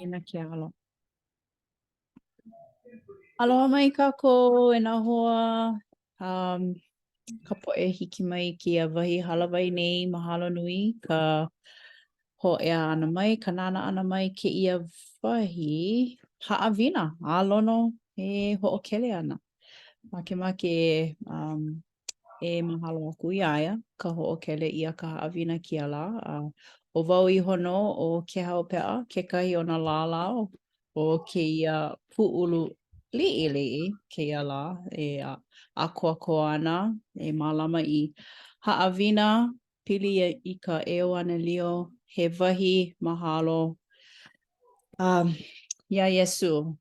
Na ke alo. Aloha mai kākou e nā hoa, um, ka poʻe hiki mai i kēia wahi hālāwai nei, mahalo nui ka hōʻea ʻana mai, ka nānā ʻana mai i kēia wahi haʻawina a Lono e hoʻokele ana. Makemake um, e mahalo aku iā ia ka hoʻokele ʻia ka haʻawina kēia lā. A ʻo wau iho nō ʻo Kehau Peʻa, kekahi o nā lālā o kēia pūʻulu liʻiliʻi kēia lā e ʻākoakoa ana e mālama i haʻawina pili i ka ʻEuanelio, he wahi mahalo um, iā Iesū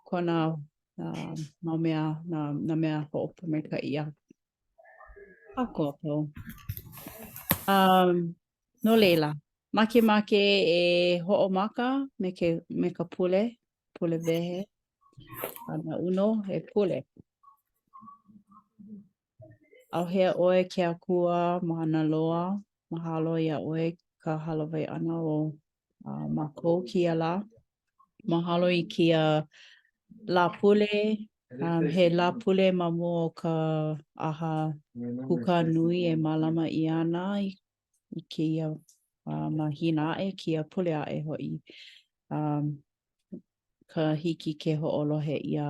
kona uh, mau mea, nā, nā mea hoʻopōmaikaʻi iā kākou a pau. Um, no leila, makemake e hoʻomaka me, ke, me ka pule, pule wehe, a naʻu nō e pule. ʻAuhea ʻoe ke Akua mana loa, mahalo iā ʻoe ka hālāwai ʻana o uh, mākou kēia lā. Mahalo i kēia Lāpule, um, he Lāpule ma mua o ka ʻaha kūkā nui e mālama ʻia ana i, i kēia uh, mahina aʻe, kēia pule aʻe hoʻi. Um, ka hiki ke hoʻolohe ʻia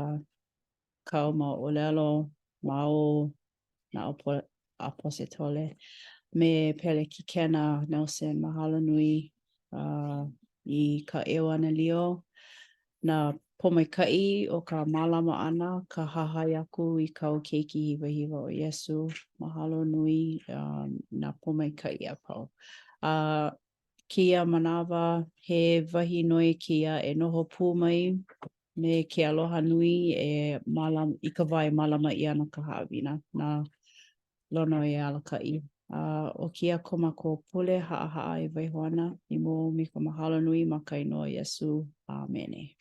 kāu mau ʻōlelo ma o nā ʻaposetole me Pelekikena Nelson. Mahalo nui uh, i ka ʻEuanelio, nā pōmaikaʻi o ka mālama ʻana, ka hahai aku i kāu keiki hiwahiwa ʻo Iesū. Mahalo nui uh, nā pōmaikaʻi a pau. A uh, kēia manawa, he wahi noi kēia e noho pū mai me ke aloha nui e mālama, i ka wā e mālama ʻia ana ka haʻawina na Lono e alakaʻi. A ʻo kēia ko mākou pule haʻahaʻa e waiho ana i mua ou me ka mahalo nui ma ka inoa o Iesū. ʻĀmene.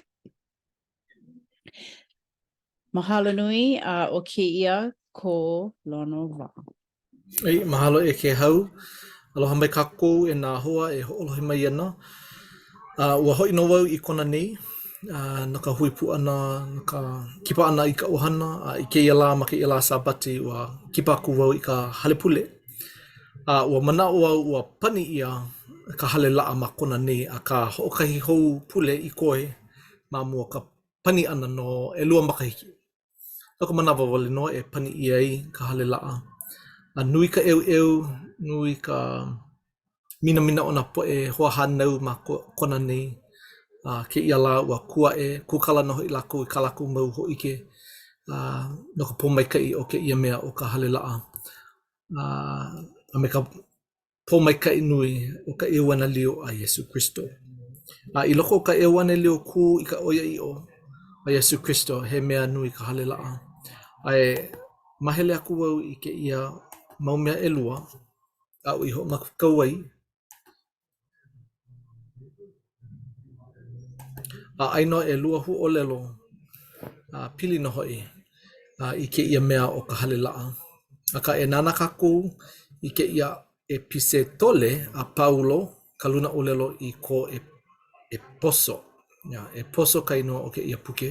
Mahalo nui, a ʻo kēia ko Lono wā. Ei, mahalo e Kēhau. Aloha mai kākou e nā hoa e hoʻolohe mai ana. Uh, ua hoʻi nō wau i Kona nei uh, no ka hui pū ʻana, no ka kipa ʻana i ka ʻohana. A i kēia lā, ma kēia lā Sābati, ua kipa aku wau i ka hale pule. A ua manaʻo au ua pani ʻia ka hale laʻa ma Kona nei, akā hoʻokahi hou pule i koe ma mua o ka pani ʻana no ʻelua makahiki. No ka manawa wale nō e pani ʻia ai ka hale laʻa. A nui ka ʻeuʻeu, nui ka minamina o nā poʻe hoahānau ma Kona nei. A kēia lā ua kū aʻe, kūkala nō hoʻi lākou i kā lākou mau hōʻike a no ka pōmaikaʻi o kēia mea ʻo ka hale laʻa. A, a me ka pōmaikaʻi nui o ka ʻEuanelio a Iesū Kristo. A i loko o ka ʻEuanelio kū i ka ʻoiaʻiʻo a Iesū Kristo, he mea nui ka hale laʻa. A e mahele aku au i kēia mau mea ʻelua aʻu i hoʻomākaukau ai. A aia nō ʻelua huaʻōlelo a pili nō hoʻi a i kēia mea ʻo ka hale laʻa. Akā e nānā kākou i kēia ʻepisetole a Paulo, ka lunaʻōlelo i ko ʻEpeso. ʻEpeso ka inoa o kēia puke.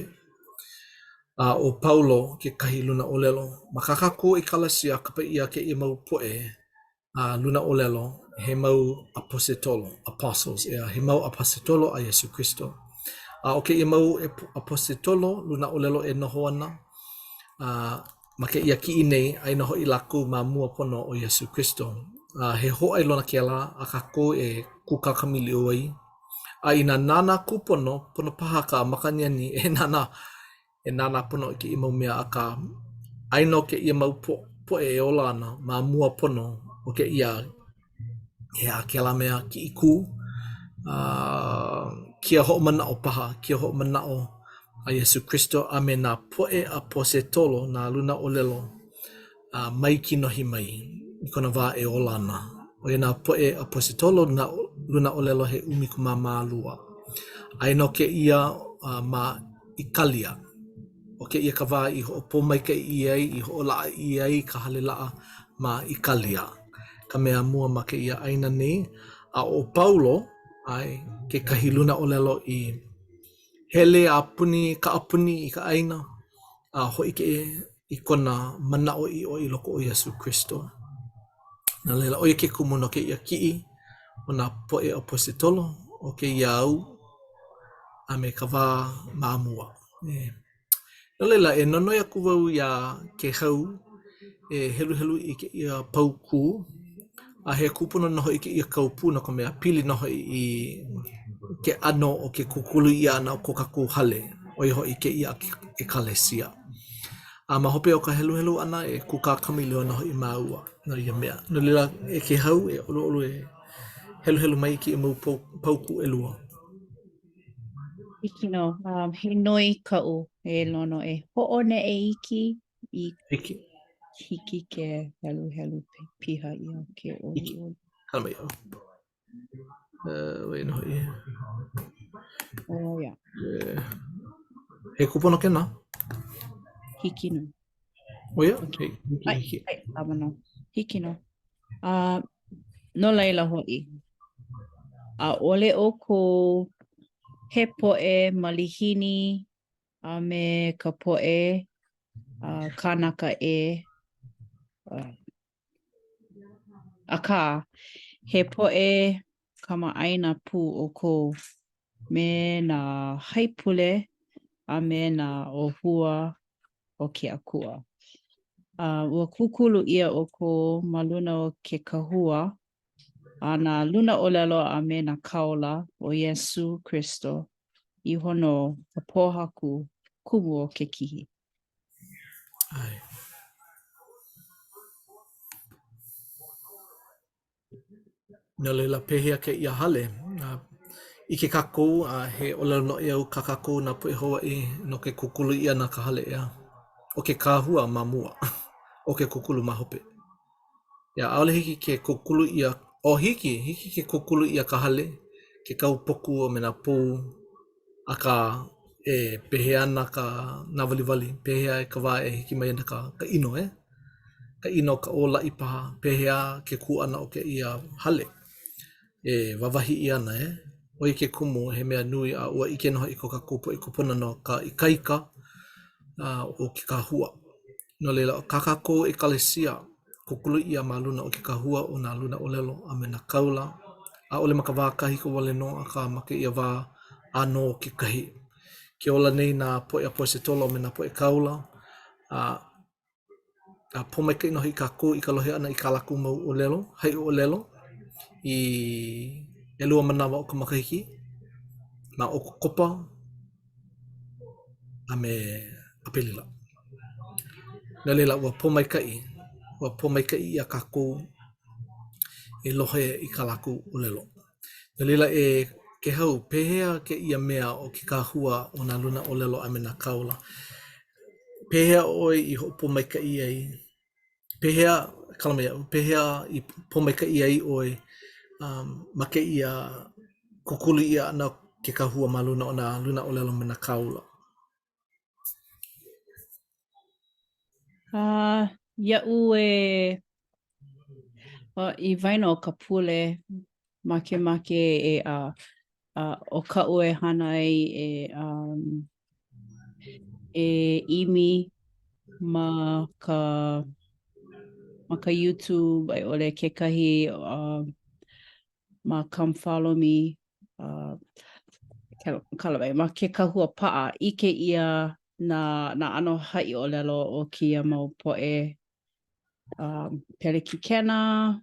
A ʻo Paulo kekahi lunaʻōlelo. Ma kā kākou ʻekalesia, kapa ʻia kēia mau poʻe a lunaʻōlelo, he mau ʻaposetolo, apostles, ʻeā, he mau ʻaposetolo a Iesū Kristo. A ʻo kēia mau ʻaposetolo lunaʻōlelo e noho ana a ma kēia kiʻi nei, aia nō hoʻi lākou ma mua pono o Iesū Kristo. A he hōʻailona kēlā a kākou e kūkā kamaʻilio ai. A inā nānā kūpono, pono paha ka makaaniani e nānā e nānā pono i kēia mau mea, akā, aia nō kēia mau poʻe e ola ana ma mua pono o kēia he aha kēlā mea kiʻi kū, a kia hoʻomanaʻo paha, kia hoʻomanaʻo a Iesū Kristo a me nā poʻe ʻaposetolo, nā lunaʻōlelo a mai kinohi mai i kona wā e ola ana. ʻO ia nā poʻe ʻaposetolo, nā lunaʻōlelo he ʻumikumamālua. Aia nō kēia ma ʻĪkālia. ʻO kēia ka wā i hoʻopōmaikaʻi ʻia ai, i hoʻolaʻa ʻia ai ka hale laʻa ma ʻĪkālia, ka mea mua ma kēia ʻāina nei. A ʻo Paulo, ʻae, kekahi lunaʻōlelo i. Hele a puni, kaʻapuni i ka ʻāina, a hōʻike i kona manaʻoʻiʻo i loko o Iesū Kristo. No laila, ʻo ia ke kumu no kēia kiʻi o nā poʻe ʻaposetolo o kēia au a me ka wā ma mua. No laila, e nonoi aku wau iā Kēhau e heluhelu i kēia paukū, a he kūpono nō hoʻi kēia paukū no ka mea, pili nō hoʻi i ke ʻano o ke kūkulu ʻia ʻana o ko kākou hale, ʻo ia hoʻi kēia ʻekalesia. A ma hope o ka heluhelu ʻana, e kūkā kamaʻilio nō hoʻi māua no ia mea. No laila, e Kēhau, e ʻoluʻolu e heluhelu mai i kēia mau paukū ʻelua. Hiki nō. Um, he noi kaʻu e Lono e hoʻoneʻe iki i hiki, hiki ke heluhelu piha ʻia ke ʻoluʻolu. Kala mai au. Uh, wait, no, yeah. Oh, yeah. Yeah. He kūpono kēnā? Hiki nō. Oh, yeah? Okay. Hiki, hiki. Ai, lawa nō. Hiki nō. Uh, no laila hoʻi, ʻaʻole ʻoukou he poʻe malihini a me ka poʻe uh, kānaka ʻē, uh, akā, he poʻe kamaʻāina pū ʻoukou me nā haipule a me nā ʻōhua o ke Akua. A ua kūkulu ʻia ʻoukou ma luna o ke kahua a nā lunaʻōlelo a me nā kāula ʻo Iesū Kristo iho nō ka pōhaku kumu o ke kihi. ʻAe. No laila, pehea kēia hale? ʻIke kākou a he ʻōlelo noʻeau kā kākou nā poʻe Hawaiʻi no ke kūkulu ʻia ʻana o ka hale, ʻeā? ʻO ke kahua ma mua, ʻo ke kūkulu ma hope. ʻEā, ʻaʻole hiki ke kūkulu ʻia, ʻo hiki, hiki ke kūkulu ʻia ka hale, ke kaupoku a me nā pou, akā e pehea ana ka nāwaliwali, pehea i ka wā e hiki mai ana ka ka ʻino, eh? Ka ʻino, ka ʻōlaʻi paha, pehea ke kū ʻana o kēia hale e wāwahi ʻia ana, eh? ʻO ia ke kumu he mea nui a ua ʻike nō hoʻi ko kākou poʻe kūpuna no ka ikaika o ke kahua. No laila, ʻo kā kākou ʻekalesia, kūkulu ʻia ma luna o ke kahua o nā lunaʻōlelo a me nā kāula, ʻaʻole ma ka wā kahiko wale nō, akā ma kēia wā ʻānō kekahi. Ke ola nei nā poʻe ʻaposetolo a me nā poʻe kāula, a a pōmaikaʻi nō hoʻi kākou i ka lohe ʻana i kā lākou mau ʻōlelo, haʻiʻōlelo i ʻelua manawa o ka makahiki ma ʻOkakopa a me ʻApelila. No laila, ua pōmaikaʻi, ua pōmaikaʻi ʻia kākou e lohe i kā lākou ʻōlelo. No laila, e Kēhau, pehea kēia mea o ke kahua o nā lunaʻōlelo a me nā kāula? Pehea ʻoe i hoʻopōmaikaʻi ai? Pehea, kala mai iaʻu, pehea i pōmaikaʻi ai ʻoe um, ma kēia kūkulu ʻia ʻana o ke kahua ma luna o nā lunaʻōlelo me nā kāula? Uh, iaʻu e uh, i waena o ka pule makemake e uh, uh, ʻo kaʻu e hana ai e um, e ʻimi ma ka ma ka YouTube a i ʻole kekahi uh, ma Come Follow Me, uh, kala mai, ma ke kahua paʻa, ʻike ʻia nā, nā ʻano haʻiʻōlelo o kēia mau poʻe um, pelekikena,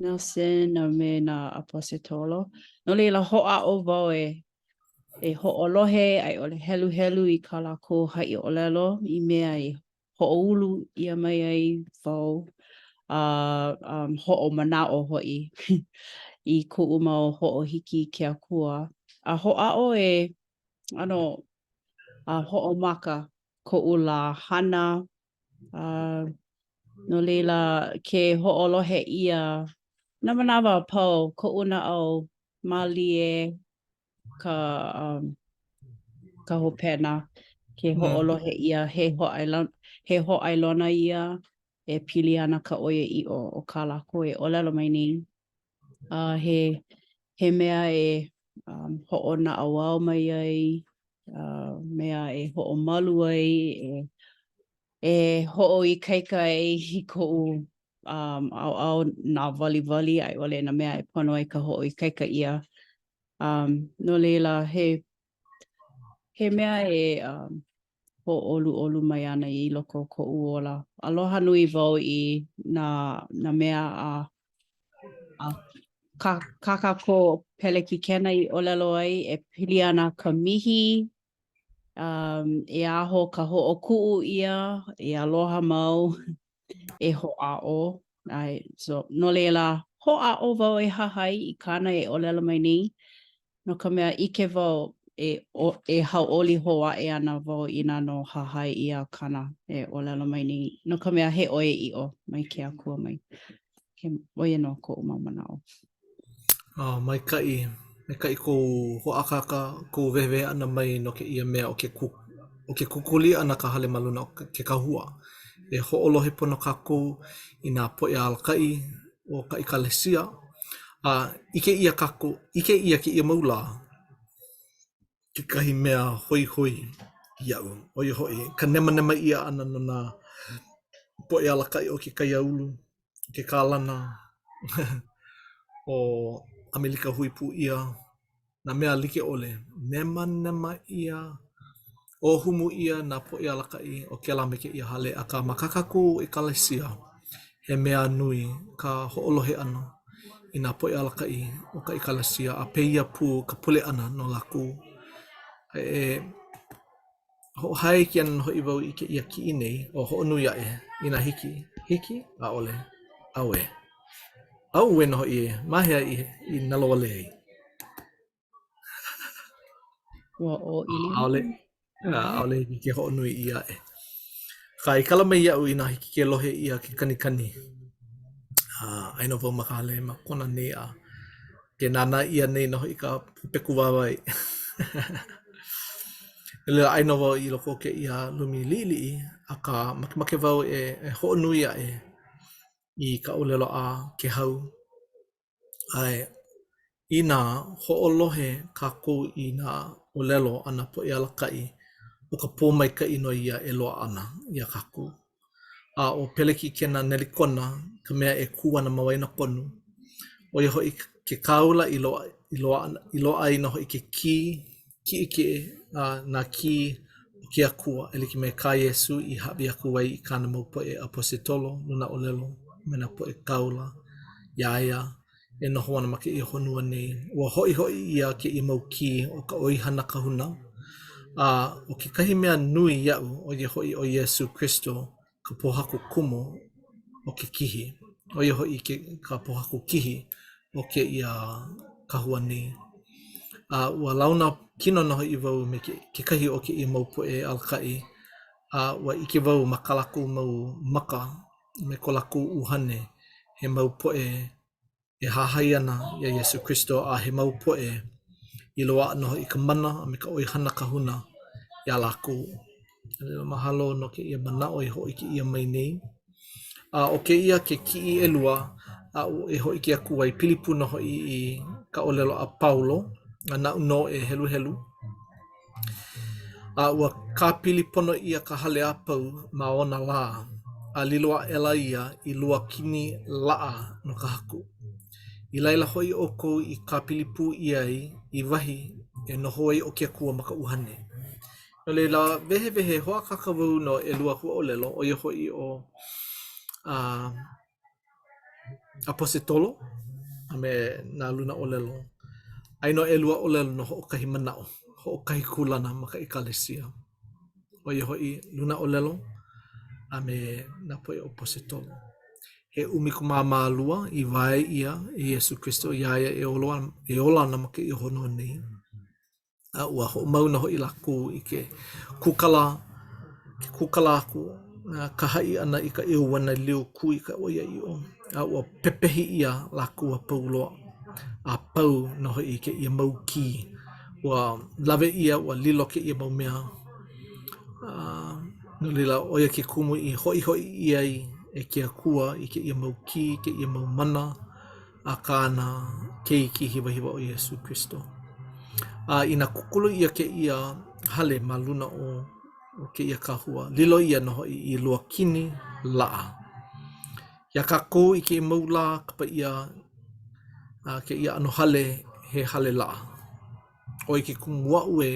Nelson a me nā ʻaposetolo. No laila, hoʻāʻo wau e e hoʻolohe a i ʻole heluhelu i kā lākou haʻiʻōlelo i mea i hoʻoulu ʻia mai ai wau a um, hoʻomanaʻo hoʻi i kuʻu mau hoʻohiki i ke Akua. A hoʻāʻo e ʻano a hoʻomaka koʻu lā hana. Uh, no laila, ke hoʻolohe ʻia nā manawa a pau koʻu naʻau mālie ka um, ka hopena ke mm. hoʻolohe ʻia he hōʻailona, he hōʻailona ia e pili ana ka ʻoiaʻiʻo o kā lākou e ʻōlelo mai nei. Uh, he, he mea e um, hoʻonaʻauao mai ai. uh, mea e hoʻomalu ai, e, e hoʻoikaika ai i koʻu um, ʻaoʻao nāwaliwali a i ʻole nā mea e pono ai ka hoʻoikaika ʻia. Um, no laila, he, he mea e um, hōʻoluʻolu mai ana i loko o koʻu ola. Aloha nui wau i nā, nā mea a, a kā, kā kākou pelekikena i ʻōlelo ai e pili ana ka mihi, um, e aho ka hoʻokuʻu ʻia, e aloha mau, e hoʻāʻo. ʻAe, so, no laila, hoʻāʻo wau e hahai i kāna e ʻōlelo mai nei, no ka mea, ʻike wau e, e hauʻoli hou aʻe ana wau inā nō hahai ʻia kāna e ʻōlelo mai nei, no ka mea, he ʻoiaʻiʻo mai ke Akua mai. He, ʻo ia nō koʻu mau manaʻo. Oh, maikaʻi, maikaʻi kou hoʻākāka, kou wehewehe ʻana mai no kēia mea o ke kū, o ke kukuli ʻana ka hale ma luna o ke kahua. E hoʻolohe pono kākou i nā poʻe alakaʻi o ka ʻekalesia, a ʻike ʻia kākou, ʻike ʻia kēia mau lā kekahi mea hoihoi iaʻu, ʻo ia hoʻi ka nemanema ʻia ʻana no nā poʻe alakaʻi o ke kaiāulu, ke kalana o ʻAmelika Hui Pū ʻIa, nā mea like ʻole, nemanema ʻia, ʻōhumu ʻia nā poʻe alakaʻi o kēlā me kēia hale, akā ma kā kākou ʻekalesia, he mea nui ka hoʻolohe ʻana i nā poʻe alakaʻi o ka ʻekalesia a pēia pū ka pule ʻana no lākou. E Hoʻohāiki ana nō hoʻi wau i kēia kiʻi nei, o hoʻonui aʻe inā hiki. Hiki? ʻAʻole. Auē. Auē nō hoʻi ē. Ma hea i, i nalowale ai? Ua ʻōʻili. ʻAʻole. ʻAʻole hiki ke hoʻonui ʻia aʻe. Akā, i kala mai iaʻu inā hiki ke lohe ʻia ke kanikani. Uh, aia nō wau ma ka hale ma Kona nei a ke nānā ʻia nei nō hoʻi ka pūpeku wāwae. No laila, aia nō wau i loko o kēia lumi liʻiliʻi, akā makemake wau e, e hoʻonui aʻe i ka ʻōlelo a Kēhau. ʻAe, inā hoʻolohe kākou i nā ʻōlelo a nā poʻe alakaʻi, ʻo ka pōmaikaʻi nō ia e loaʻa ana iā kākou. A ʻo Pelekikena Nelikona ka mea e kū ana ma waenakonu, ʻo ia hoʻi ke kāula i loaʻa i loaʻa i loaʻa ai nō hoʻi ke kī kiʻekiʻe a nā kī o ke Akua e like me kā Iesū i hāʻawi aku ai i kāna mau poʻe ʻaposetolo, lunaʻōlelo, a me nā poʻe kāula iā ia e noho ana ma kēia honua nei. Ua hoʻihoʻi ʻia kēia mau kī o ka ʻoihana kahuna, a ʻo kekahi mea nui iaʻu, ʻo ia hoʻi ʻo Iesū Kristo, ka pōhaku kumu o ke kihi, ʻo ia hoʻi ke, ka pōhaku kihi o kēia kahua nei. A ua launa kino nō hoʻi wau me ke, kekahi o kēia mau poʻe alakaʻi, a ua ʻike wau ma kā lākou mau maka me ko lākou ʻuhane, he mau poʻe e hahai ana iā Iesū Kristo a he mau poʻe i loaʻa nō hoʻi ka mana a me ka ʻoihana kahuna iā lākou. A laila, mahalo no kēia manaʻo i hōʻike ʻia mai nei. A ʻo kēia ke kiʻi ʻelua aʻu e hōʻike aku ai, pili pū nō hoʻi i ka ʻōlelo a Paulo, a naʻu nō e heluhelu. A ua kāpili pono ʻia ka hale a pau ma ona lā, a lilo aʻela ia i luakini laʻa no ka Haku. I laila hoʻi ʻoukou i kāpili pū ʻia ai i wahi e noho ai ʻo ke Akua ma ka ʻUhane. No laila, wehewehe hoʻākāka wau no ʻelua huaʻōlelo, ʻo ia hoʻi ʻo uh, ʻaposetolo a me nā lunaʻōlelo. Aia nō ʻelua ʻōlelo no hoʻokahi manaʻo, hoʻokahi kūlana ma ka ʻekalesia. ʻO ia hoʻi lunaʻōlelo a me nā poʻe ʻaposetolo. He ʻumikumamālua i wae ʻia e Iesū Kristo iā ia e olo e ola ana ma kēia honua nei. A ua hoʻomau nō hoʻi lākou i ke kūkala, ke kūkala aku, ka haʻi ʻana i ka ʻeuanelio kū i ka ʻoiaʻiʻo, a ua pepehi ʻia lākou a pau loa, a pau nō hoʻi kēia mau kī. Ua lawe ʻia, ua lilo kēia mau mea. A no laila, ʻo ia ke kumu i hoʻihoʻi ʻia ai e ke Akua i kēia mau kī, kēia mau mana, a kāna keiki hiwahiwa ʻo Iesū Kristo. A inā kūkulu ʻia kēia hale ma luna o, o kēia kahua, lilo ia nō hoʻi i luakini laʻa. Iā kākou i kēia mau lā, kapa ʻia a kēia ʻano hale he hale laʻa. ʻO ia ke kumu aʻu e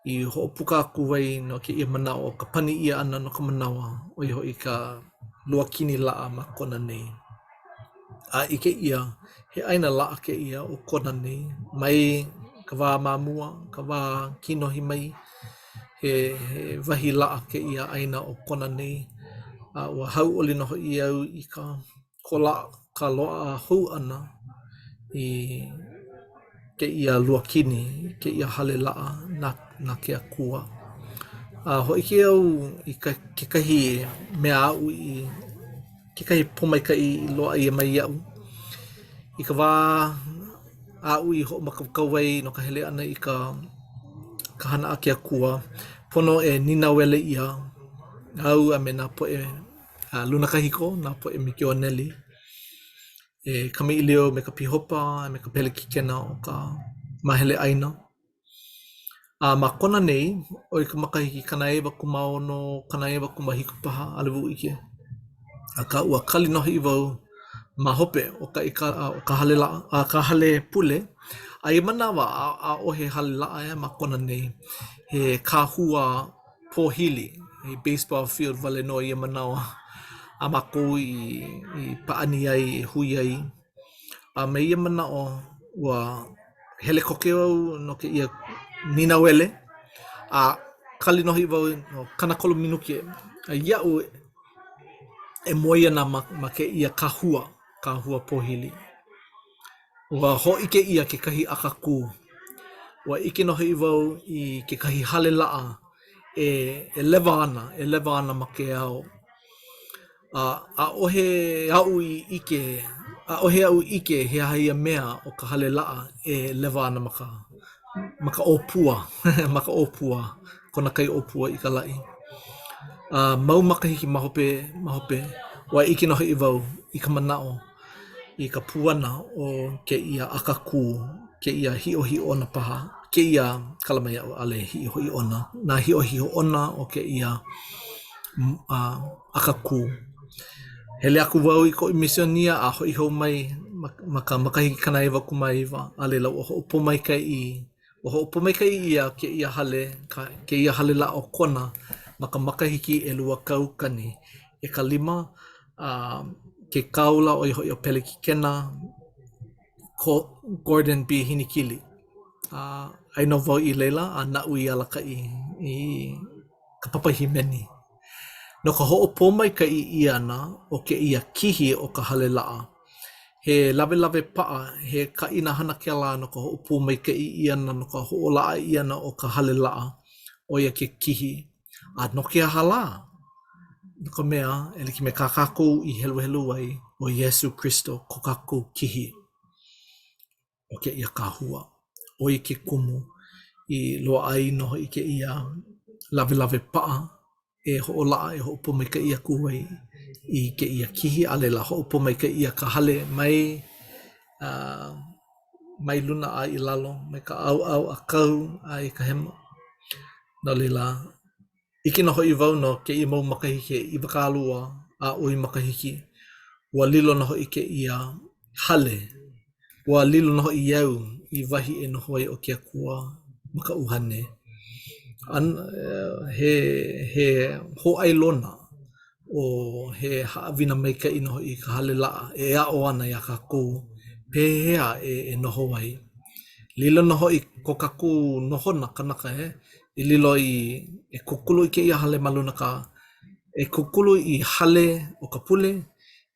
i hoʻopuka aku ai no kēia manaʻo o ka pani ʻia ʻana no ka manawa, ʻo ia hoʻi ka luakini laʻa ma Kona nei. A ʻike ʻia, he ʻāina laʻa kēia ʻo Kona nei mai ka wā ma mua, ka wā kinohi mai, he he wahi laʻa kēia ʻāina ʻo Kona nei. A ua hauʻoli nō hoʻi au i ka ko lā ka loaʻa hou ʻana i kēia luakini, kēia hale laʻa na na ke Akua. A hōʻike au i ka kekahi mea aʻu i kekahi pōmaikaʻi i loaʻa ia mai iaʻu. I ka wā aʻu i hoʻomākaukau ai no ka hele ʻana i ka ka hana a ke Akua, pono e nīnauele ʻia au a me nā poʻe a lunakahiko, nā poʻe mikioneli e kamaʻilio me ka pīhopa a me ka pelekikena o ka māhele ʻāina. A ma Kona nei, ʻo ia ka makahiki 96, 97 paha, ʻaʻole wau ʻike. Akā ua kali nō hoʻi wau ma hope o ka o ka hale laʻa, a ka hale pule. A ia manawa, ʻaʻohe hale laʻa ma Kona nei. He kahua pōhili, he baseball field wale nō ia manawa a mākou i i pāʻani ai, i hui ai. A me ia manaʻo, ua hele koke au no kēia nīnauele, a kali nō hoʻi wau no 30 minuke. A iaʻu e moe ana ma ma kēia kahua, kahua pōhili, ua hōʻike ʻia kekahi akakū. Ua ʻike nō hoʻi wau i kekahi hale laʻa e e lewa ana, e lewa ana ma ke ao. A ʻaʻohe aʻu i ʻike, ʻaʻohe aʻu ʻike he aha ia mea ʻo ka hale laʻa e lewa ana ma ka ma ka ʻōpua, ma ka ʻōpua, kona kai ʻōpua i ka laʻi. A mau makahiki ma hope ma hope, ua ʻike nō hoʻi wau i ka manaʻo i ka puana o kēia akakū, kēia hiʻohiʻona paha, kēia, kala mai iaʻu ʻaʻole hiʻohiʻona, nā hiʻohiʻona o kēia akakū. Hele aku wau i koʻu misionia a hoʻi hou mai ma ka makahiki 99, a laila ua hoʻopōmaikaʻi Ua hoʻopōmaikaʻi ʻia kēia hale, kēia hale laʻa o Kona ma ka makahiki 2000 e ka lima a ke kāula ʻo ia hoʻi ʻo Pelekikena Gordon B. Hinikili. A aia nō wau i laila a naʻu i alakaʻi i ka papa hīmeni. No ka hoʻopōmaikaʻi ʻia ʻana o kēia kihi o ka hale laʻa, he lawelawe paʻa, he kaʻina hana kēlā no ka hoʻopōmaikaʻi ʻia ʻana, no ka hoʻolaʻa ʻia ʻana o ka hale laʻa, ʻo ia ke kihi. A no ke aha lā? No ka mea, e like me kā kākou i heluhelu ai, ʻo Iesū Kristo ko kākou kihi. o kēia kahua. ʻO ia ke kumu i loaʻa ai nō hoʻi kēia lawelawe paʻa e hoʻolaʻa e hoʻopōmaikaʻi aku ai i kēia kihi a laila hoʻopōmaikaʻi ʻia ka hale mai uh, mai luna a i lalo, mai ka ʻaoʻao ʻākau a i ka hema. No laila, ʻike nō hoʻi wau no kēia mau makahiki he 20 a ʻoi makahiki, ua lilo nō hoʻi kēia hale, ua lilo nō hoʻi au i wahi e noho ai ʻo ke Akua ma ka ʻuhane. A he he hōʻailona ʻo he haʻawina maikaʻi nō hoʻi ka hale laʻa e aʻo ana iā kākou pehea e e noho ai. Lilo nō hoʻi ko kākou nohona kanaka e i lilo i e kūkulu i kēia hale ma luna ka e kūkulu i hale o ka pule,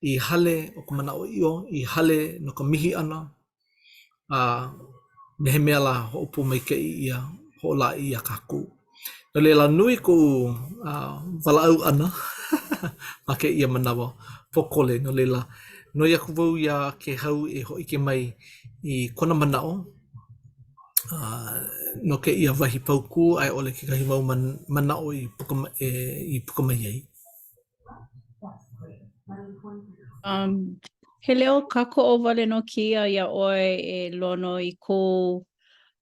i hale o ka manaʻoʻiʻo, i hale no ka mihi ʻana, a me he mea lā hoʻopōmaikaʻi ʻia, hoʻolaʻa ʻia kākou. No laila, nui koʻu uh, walaʻau ʻana ma kēia manawa pōkole. No laila, noi aku wau iā Kēhau e hōʻike mai i kona manaʻo uh, no kēia wahi paukū a i ʻole kekahi mau man manaʻo i puka, e, i puka mai ai. Um, he leo kākoʻo wale nō kēia iā ʻoe e Lono i kou.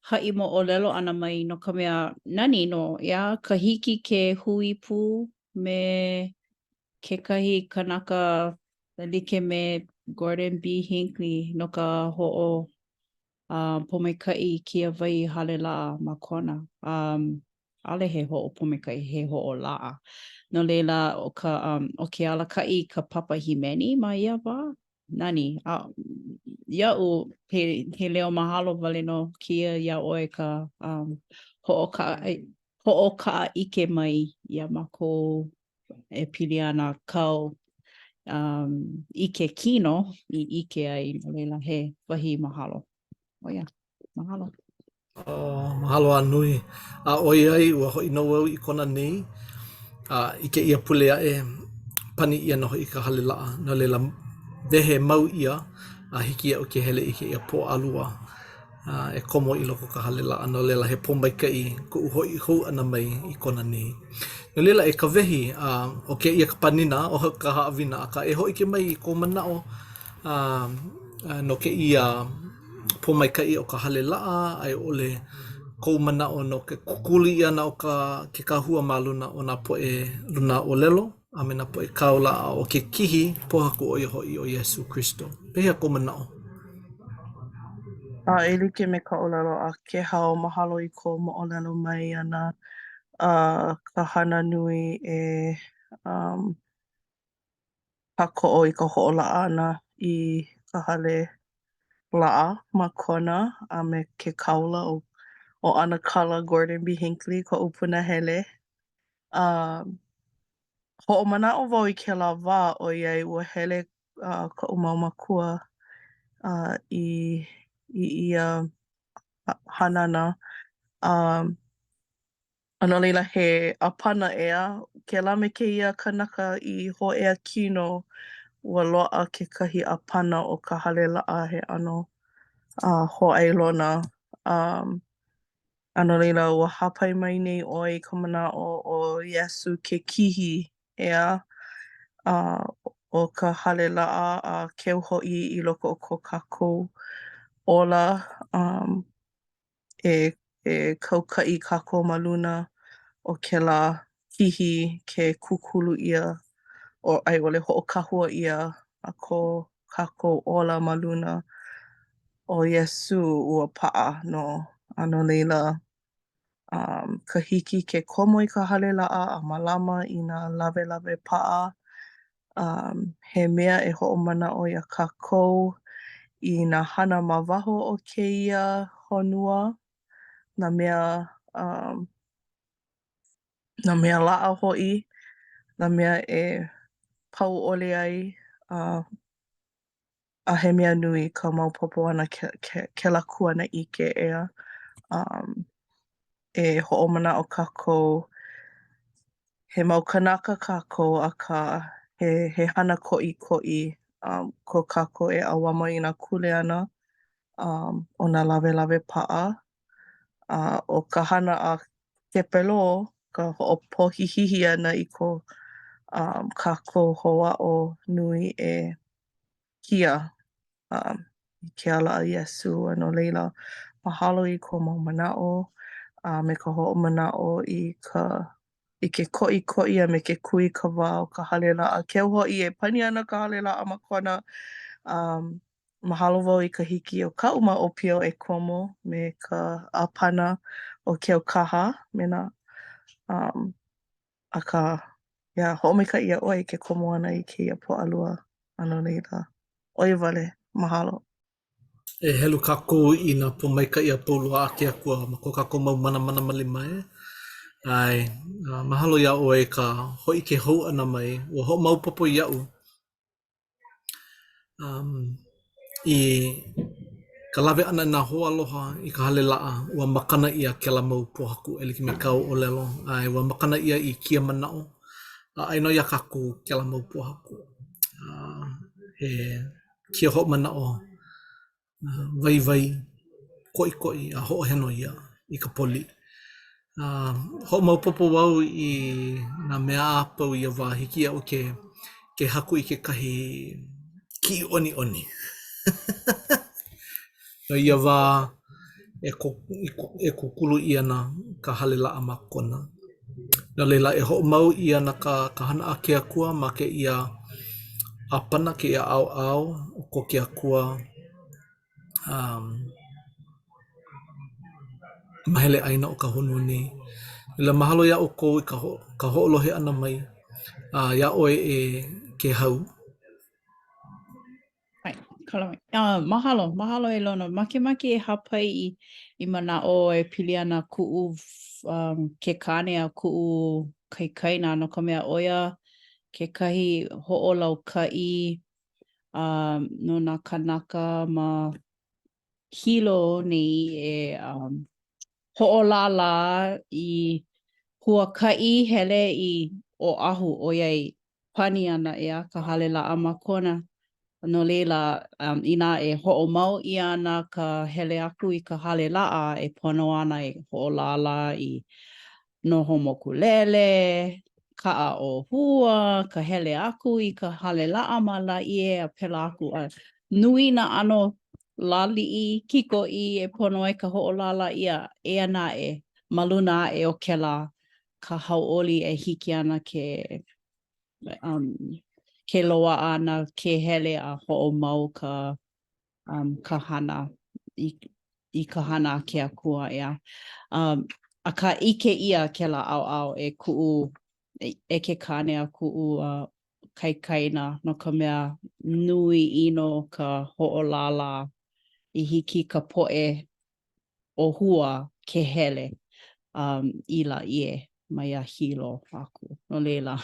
haʻi moʻolelo ʻana mai no ka mea, nani nō, ʻeā, ka hiki ke hui pū me kekahi kanaka e like me Gordon B. Hinckley no ka hoʻo uh, pōmaikaʻi i kēia wahi hale laʻa ma Kona. Um, ʻaʻole he hoʻopōmaikaʻi, he hoʻolaʻa. No laila, ʻo ka, um, ʻo ke alakaʻi i ka papa hīmeni ma ia wā, nani, a, iaʻu, he, he leo mahalo wale nō kēia iā ʻoe ka um, hoʻokaʻa, hoʻokaʻaʻike mai iā mākou e pili ana kāu um, ʻike kino i ʻike ai, no laila he wahi mahalo. ʻO ia, mahalo. Oh, mahalo a nui. A ʻoiai ua hoʻi nō au i Kona nei, a i kēia pule aʻe, pani ʻia nō hoʻi ka hale laʻa. No laila, wehe mau ʻia a hiki iaʻu ke hele i kēia Pōʻalua a e komo i loko o ka hale laʻa. No laila, he pōmaikaʻi koʻu hoʻi hou ʻana mai i Kona nei. No laila, e Kawehi, a ʻo kēia ka panina o ka haʻawina, akā e hōʻike mai i kou manaʻo a no kēia pōmaikaʻi o ka hale laʻa a i ʻole kou manaʻo no ke kūkulu ʻia ʻana o ka ke kahua ma luna o nā poʻe lunaʻōlelo a me nā poʻe kāula a ʻo ke kihi pōhaku ʻo ia hoʻi ʻo Iesū Kristo. Pehea kou manaʻo? A e like me ka ʻōlelo a Kēhau, mahalo i kou moʻolelo mai ʻana a ka hana nui e um, kākoʻo i ka hoʻolaʻa ʻana i ka hale laʻa ma Kona a me ke kāula ʻo ʻo ʻAnakala Gordon B. Hinckley koʻu punahele. Um, hoʻomanaʻo wau i kēlā wā ʻoiai ua hele uh, koʻu mau mākua uh, i, i ia hanana. Um, A no laila, he ʻāpana ʻeā, kēlā me kēia kanaka i hōʻea kino, ua loaʻa kekahi ʻāpana o ka hale laʻa he ʻano uh, hōʻailona. Um, a no laila, ua hāpai mai nei ʻoe i ka manaʻo ʻo Iesū ke kihi, ʻeā, uh, o ka hale laʻa a keu hoʻi i loko o ko kākou ola. Um, e e kaukaʻi kākou ma luna o kēlā kihi ke kūkulu ʻia o a i ʻole hoʻokahua ʻia a ko kākou ola ma luna o Iesū ua paʻa nō. A no laila, um, ka hiki ke komo i ka hale laʻa a mālama i nā lawelawe paʻa Um, he mea e hoʻomanaʻo iā kākou i nā hana ma waho o kēia honua, nā mea, um, nā mea laʻa hoʻi, nā mea e pau ʻole ai, uh, a he mea nui ka maopopo ʻana ke, ke, kēlā kuanaʻike, ʻeā. Um, e hoʻomanaʻo kākou he mau kanaka kākou, akā he, he hana koʻikoʻi um, ko kākou e ʻauamo i nā kuleana um, o nā lawelawe paʻa. A ʻo ka hana a Kepelō, ka hoʻopohihihi ʻana i ko um, kākou hoʻāʻo nui e kia um, i ke ala a Iesū. A no laila, mahalo i kou mau manaʻo a me ka hoʻomanaʻo i ka i ke koʻikoʻi a me ke kūikawā o ka hale laʻa. Keu hoʻi e pani ana ka hale laʻa ma Kona. Um, mahalo wau i ka hiki o kaʻu mau ʻōpio e komo me ka ʻāpana o Keaukaha me nā um, akā, yeah, hoʻomaikaʻi iā ʻoe i ke komo ʻana i kēia Pōʻalua. A no laila, ʻo ia wale, mahalo. E helu kākou i nā pōmaikaʻi a pau loa a ke Akua ma ko kākou mau manamana ma lima e. ʻAe, mahalo iā ʻoe i ka hōʻike hou ʻana mai. Ua hoʻomaopopo iaʻu um, i ka lawe ʻana i nā hoaaloha i ka hale laʻa, ua makana ʻia kēlā mau pōhaku e like me kāu ʻōlelo. ʻAe, ua makana ʻia i kia manaʻo, a aia nō iā kākou kēlā mau pōhaku. Uh, he kia hoʻomanaʻo waiwai koʻikoʻi a hoʻoheno ia i ka poli. A hoʻomaopopo wau i nā mea a pau ia wā, hiki iaʻu ke ke haku i kekahi kiʻiʻoniʻoni. No ia wā. e e kūkulu ʻia ana ka hale laʻa ma Kona. No laila, e hoʻomau ʻia ana ka ka hana a ke Akua ma kēia ʻāpana, kēia ʻaoʻao o ko ke Akua um mahele ʻāina o ka honua nei. A laila, mahalo iā ʻoukou i ka ho ka hoʻolohe ʻana mai a iā ʻoe e Kēhau. ʻAe, kala mai. Uh, mahalo, mahalo e Lono. Makemake e hāpai i, i manaʻo e pili ana kuʻu um, ke kāne a kuʻu kaikaina no ka mea ʻo ia kekahi hoʻolaukaʻi um, no nā kānaka ma Hilo nei e um, hoʻolālā i huakaʻi hele i Oʻahu ʻoiai pani ana ʻeā ka hale laʻa ma Kona. No laila, um, inā e hoʻomau ʻia ana ka hele aku i ka hale laʻa, e pono ana e hoʻolālā i noho mokulele, kaʻa ʻōhua, ka hele aku i ka hale laʻa ma Lāʻie a pēlā aku. A nui nā ʻano lāliʻi kikoʻī e pono ai ka hoʻolālā ʻia, eia naʻe, ma luna aʻe o kēlā ka hauʻoli e hiki ana ke um, ke loaʻa ana ke hele a hoʻomau ka um, ka hana i, i ka hana a ke Akua, ʻeā. Um, akā ʻike ʻia kēlā ʻaoʻao e kuʻu, e, e ke kāne a kuʻu uh, kaikaina no ka mea nui ʻino ka hoʻolālā i hiki ka poʻe ʻōhua ke hele um, i Lāʻie maiā Hilo aku. No laila,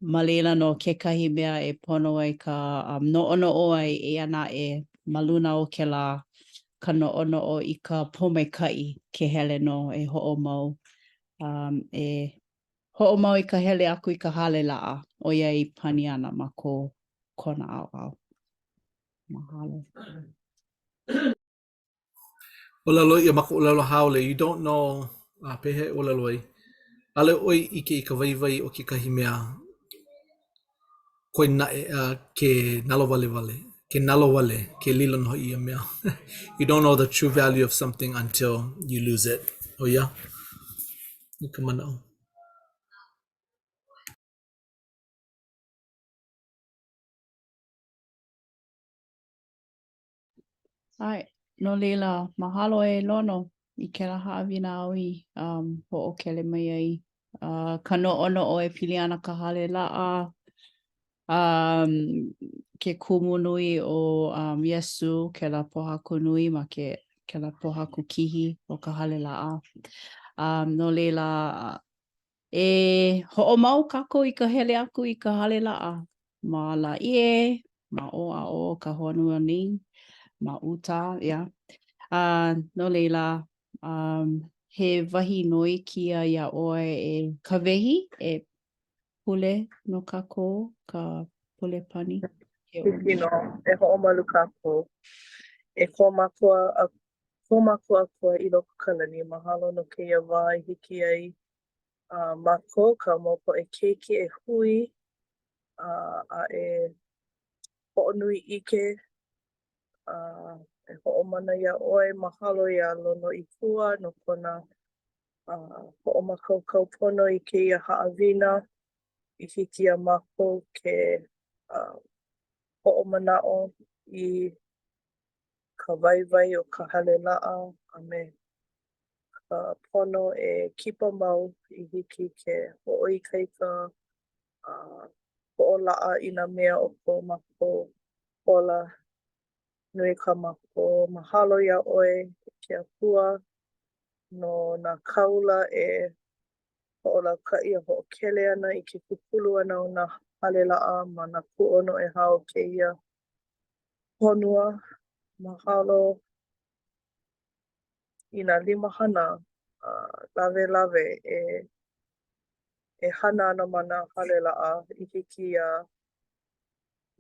ma laila nō kekahi mea e pono ai ka um, noʻonoʻo ai, eia naʻe, ma luna o kēlā ka noʻonoʻo i ka pōmaikaʻi ke hele nō e hoʻomau um, e hoʻomau i ka hele aku i ka hale laʻa ʻoiai pani ana ma ko Kona ʻaoʻao. Mahalo. ʻŌlelo ʻia ma ka ʻōlelo haole, you don't know, a pehea e ʻōlelo ai, ʻaʻole ʻoe ʻike i ka waiwai o kekahi mea koe naʻe uh, ke nalowale wale, ke nalowale, ke lilo nō hoʻi ia mea. You don't know the true value of something until you lose it. ʻO ia i ka manaʻo. ʻAe, no laila, mahalo e Lono i kēlā haʻawina āu i um, hoʻokele mai ai. Uh, ka noʻonoʻo e pili ana ka hale laʻa, um, ke kumu nui o um, Iesū, kēlā pōhaku nui ma ke kēlā pōhaku kihi o ka hale laʻa. Um, no laila, E hoʻomau kākou i ka hele aku i ka hale laʻa ma Lāʻie, ma ʻō a ʻō o ka honua nei, ma uta, ʻeā. A no laila, um, he wahi noi kēia iā ʻoe e Kawehi, e pule no kākou, ka pule pani. Hiki nō, e hoʻomalu kākou. E ko mākou ko mākou Akua i loko ka lani, mahalo no kēia wā i hiki ai uh, mākou ka mau poʻe keiki e hui uh, a e hoʻonui ʻike uh, e hoʻomana iā ʻoe, mahalo iā Lonoikua no kona uh, hoʻomākaukau pono i kēia haʻawina i hiki iā mākou ke uh, hoʻomanaʻo i ka waiwai o ka hale laʻa a me ka pono e kipa mau i hiki ke hoʻoikaika a hoʻolaʻa i nā mea o ko mākou ola. Nui kā mākou mahalo iā ʻoe, e ke Akua, no nā kāula e hoʻolaukaʻi a hoʻokele ana i ke kūkulu ʻana o nā hale laʻa ma nā kūʻono ʻehā o kēia honua. Mahalo i nā limahana lawelawe e e hana ana ma nā hale laʻa i hiki iā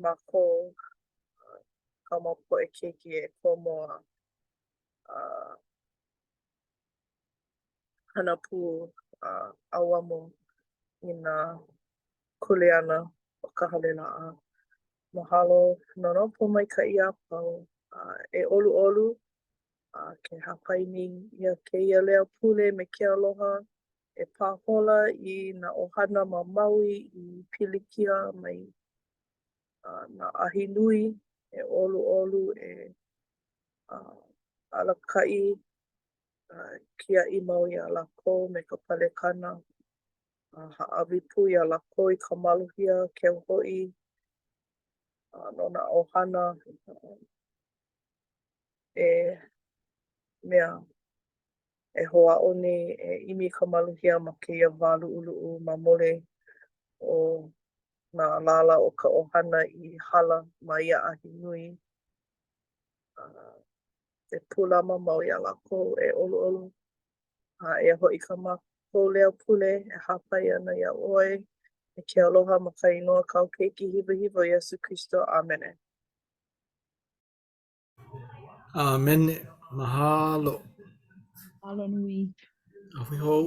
mākou ka mau poʻe keiki e komo a hana pū a ʻauamo i nā kuleana o ka hale laʻa. Mahalo no nā pōmaikaʻi a pau. A e ʻoluʻolu. A ke hāpai nei ʻia kēia leo pule me ke aloha e pāhola i nā ʻohana ma Maui i pilikia mai nā ahi nui e ʻoluʻolu e alakaʻi a kiaʻi mau iā lākou me ka palekana a hāʻawi pū iā lākou i ka maluhia keu hoʻi no nā ʻohana e mea e hoʻāʻo nei e ʻimi i ka maluhia ma kēia wā luʻuluʻu ma muli o nā lālā o ka ʻohana i hala ma ia ahi nui. E pūlama mau iā lākou e ʻoluʻolu. A eia hoʻi kā mākou leo pule e hāpai ana iā ʻoe me ke aloha ma ka inoa o kāu Keiki hiwahiwa ʻo Iesū Kristo. ʻĀmene. ʻĀmene. Mahalo. Mahalo nui. A hui hou.